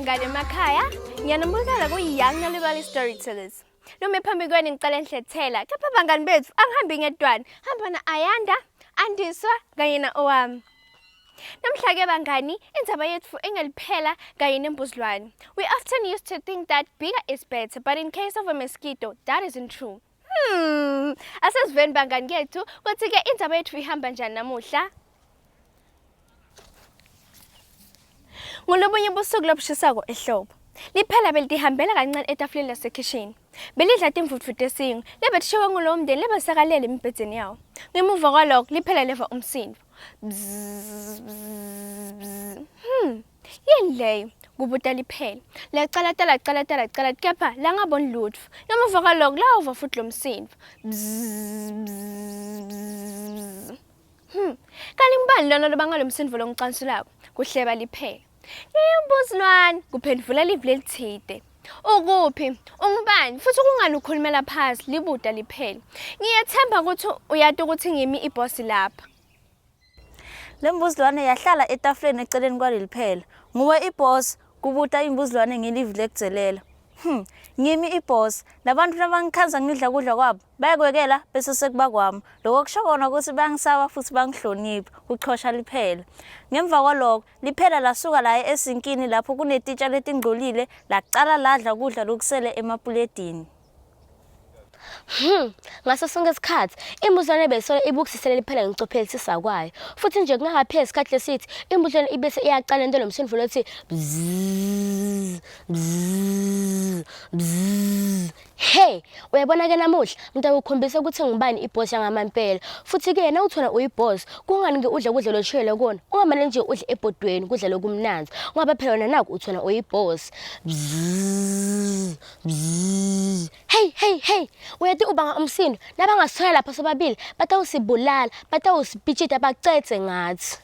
bangani emakhaya, ngiyanamukela ku-Young Nalibali Storytellers. Noma phambi kwenu ngicela nihlethela, kepha bangani bethu angihambi ngedwana, hamba na-Ayanda, Andiswa kanye na-Owami. Namhla-ke bangani, indzaba yetfu engeliphela kanye nembuzilwane. We often used to think that bigger is better, but in case of a mosquito, that isn't true. Hmm, asesiveni bangani kethu kuthi-ke indzaba yetfu ihamba njani namuhla. Ngolobunye ubusuku lobushisako ehlobo, liphela belitihambela kancane etafuleni lasekhishini. Belidla timvutfu tesingu lebetishiwe ngulowo mndeni lebesakalele emibhedzeni yawo. Ngemuva kwaloko liphela leva umsindvo. Bzzz, bzzz, bzzz. Hmm, yini leyo? Kubuta liphela. Lacalata lacalata lacalata kepha langaboni lutfo. Ngemuva kwaloko lawuva futhi lo msindvo. Bzzz, bzzz, bzzz. Hmm, kanti ngubani lona lobanga lo msindvo longicansulako? Kuhleba liphela. Ngiyimbuzi kuphendvula livi lelitsite. Ukuphi? Ungubani? Futhi kungani ukhulumela phasi libuta liphela. Ngiyethemba ukuthi uyati ukuthi ngimi ibhosi lapha. Le mbuzilwane yahlala etafuleni eceleni kwaleli phela. Nguwe ibhosi? Kubuta imbuzilwane ngelivi lekudzelela. Hmm, ngimi ibhosi. Labantfu nabangikhandza ngidla kudla kwabo, bayakwekela bese sekuba kwami. Loko kusho kona ukuthi bayangisaba futhi bangihlonipha, kuchosha liphela. Ngemva kwaloko, liphela lasuka laya esinkini lapho kunetitsha letingcolile lacala ladla kudla lokusele emapuletini. Hmm, ngaso sonke isikhathi imbuzwane beyisolo ibukisisele liphela ngicophelisisa kwayo. Futhi nje kungakapheli isikhathi lesithi imbuzwane ibese iyaqala into lomsindvo lothi bzzz bzzz bzzz. Hey, uyabona ke namuhla ngitawukhombisa ukuthi ngubani iboss yangamampela. Futhi ke nawuthona uyiboss, kungani ke udla kudla loshayela kona? Ungamane nje udle ebhodweni kudla lokumnandzi. Ngoba phela wena naku uthona uyiboss. Bzzz Bzzz. Hey hey hey, uyati ubanga umsindo. Nabangasithola lapha sobabili batawusibulala, batawusipitshita bacetse ngathi.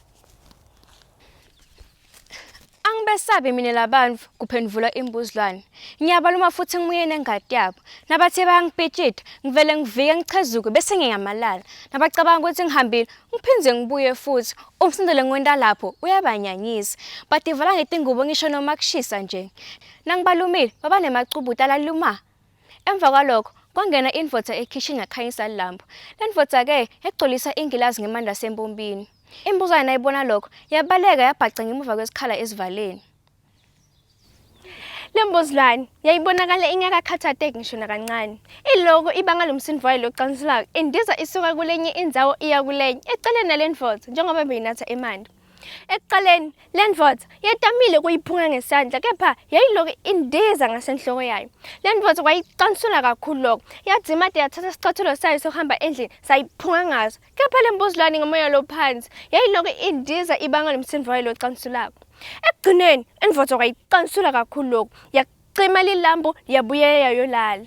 Angibesabi mina labantu, kuphendvula imbuzlwane. Ngiyabaluma futhi ngibuye nengati yabo. Nabathe bayangipitshita, ngivele ngivike ngichezuke bese ngiyamalala. Nabacabanga ukuthi ngihambile, ngiphinde ngibuye futhi. Umsindo lengiwenta lapho uyabanyanyisa. Badivala ngetingubo ngisho noma kushisa nje. Nangibalumile, baba nemacubuta laluma. Emva kwalokho, kwangena indvodza ekhishini yakhanyisa lilambu. Le ndvodza-ke yagcolisa ingilazi ngemanti asempompini. Imbuzane nayibona lokho, yabaleka yabhaca ngemuva kwesikhala esivaleni. Le mbuzilwane yayibonakala ingakakhathateki ngisho nakancane. Iloko ibanga lomsindvo wayo locansulako indiza isuka kulenye indzawo iya kulenye eceleni nale ndvodza njengoba beyinatha emanti. Ekuqaleni, le ndvodza yetamile kuyiphunga ngesandla kepha yayilokhu indiza ngasenhloko yayo. Le ndvodza kwayicansula kakhulu lokho. Yadzimade yathatha isicathulo sayo sokuhamba endlini sayiphunga ngaso. Kepha le mbuzilwane ngomoya lophansi yayilokhu indiza ibanga lomsindvo wayo locansulako. Ekugcineni, indvodza kwayicansula kakhulu lokhu. Cima lilambu yabuye yayolala.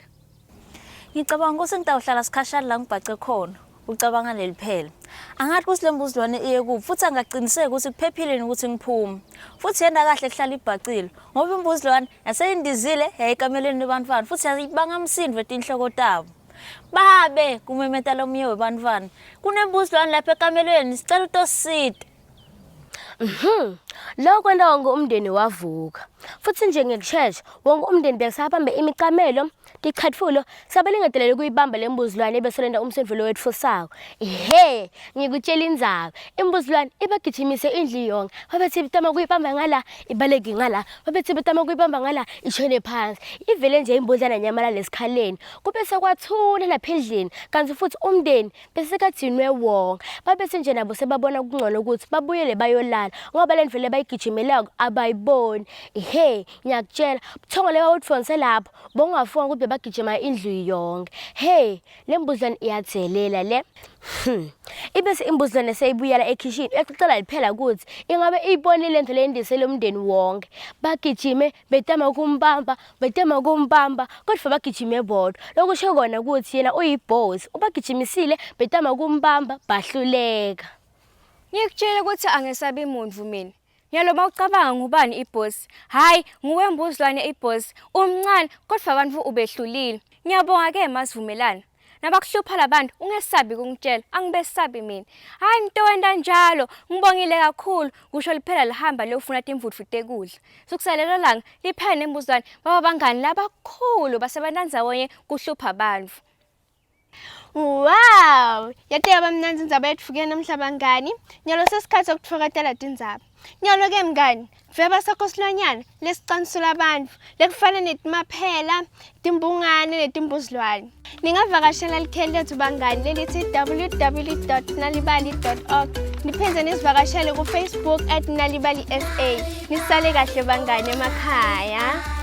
Ngicabanga ukuthi ngitawuhlala sikhashana la ngibhace khona. Ucabanga leli phela. Angathi ukuthi le mbuzilwane iye kuphi futhi angaqiniseki ukuthi kuphephile yini ukuthi ngiphume. Futhi yenda kahle kuhlala ibhacile ngoba imbuzilwane yaseyindizile yayikameleni lebantfwana futhi yayibanga umsindo etinhloko tabo. Babe kumemeta lomunye webantfwana. Kunembuzilwane lapha ekamelweni sicela utosisita. Mhm. Lokho kwenta wonke umndeni wavuka. Futhi nje ngekushesha wonke umndeni bekusabambe imicamelo, tichatfulo, sabelingedelele kuyibamba lembuzilwane ebesolenda umsindvo lowetfusako. Ehhe, ngikutshela indzaba. Imbuzilwane ibagijimise indlu yonke. Babethi betama kuyibamba ngala, ibaleke ngala. Babethi betama kuyibamba ngala, ishone phansi. Ivele nje imbudlana nyamalala esikhaleni. Kube sekwathula lapha endlini, kanti futhi umndeni Besekadzinwe wonke. Babese nje nabo sebabona kungcono ukuthi babuyele bayolala ngoba le ndlela abayigijimelako abayiboni. He, ngiyakutshela, buthongo le bawudvonse lapho, bowungafunga ukuthi bebagijima indlu yonke. He, le mbuzwane iyadzelela le. Hmm. Ibese imbuzwane seyibuyela ekhishini yaxoxela liphela ukuthi ingabe iyibonile le ndlela yendisele umndeni wonke. Bagijime betama ukumbamba betama ukumbamba kodwa bagijime bodwa lokusho kona ukuthi yena uyibhosi ubagijimisile betama ukumbamba bahluleka Ngikutshela ukuthi angesabi muntu mina. Nyalo mawucabanga ngubani ibhosi? Hayi, nguwe mbuzilwane ibhosi. Umncane kodwa abantu ubehlulile. Ngiyabonga ke masivumelana. Nabakuhlupha labantu ungesabi kungitshela, angibesabi mina. Hayi ngitowenta njalo, ngibongile kakhulu, kusho liphela lihamba liyofuna timvutfu tekudla. Sukusela lelo langa, liphela nembuzwane baba bangani labakhulu basebenza ndzawonye kuhlupha bantfu. Wow! Yate yaba mnandzi indzaba yetfu-ke namhla bangani. Nyalo sesikhathi sokutfokotela tindzaba. Nyalo-ke mngani, dvweba sakho silwanyana lesicansula bantfu lekufana netimaphela, timbungane netimbuzilwane. Ningavakashela likheli lethu bangani lelithi www.nalibali.org niphindze nisivakashele ku-Facebook at nalibali SA. Nisale kahle bangani emakhaya.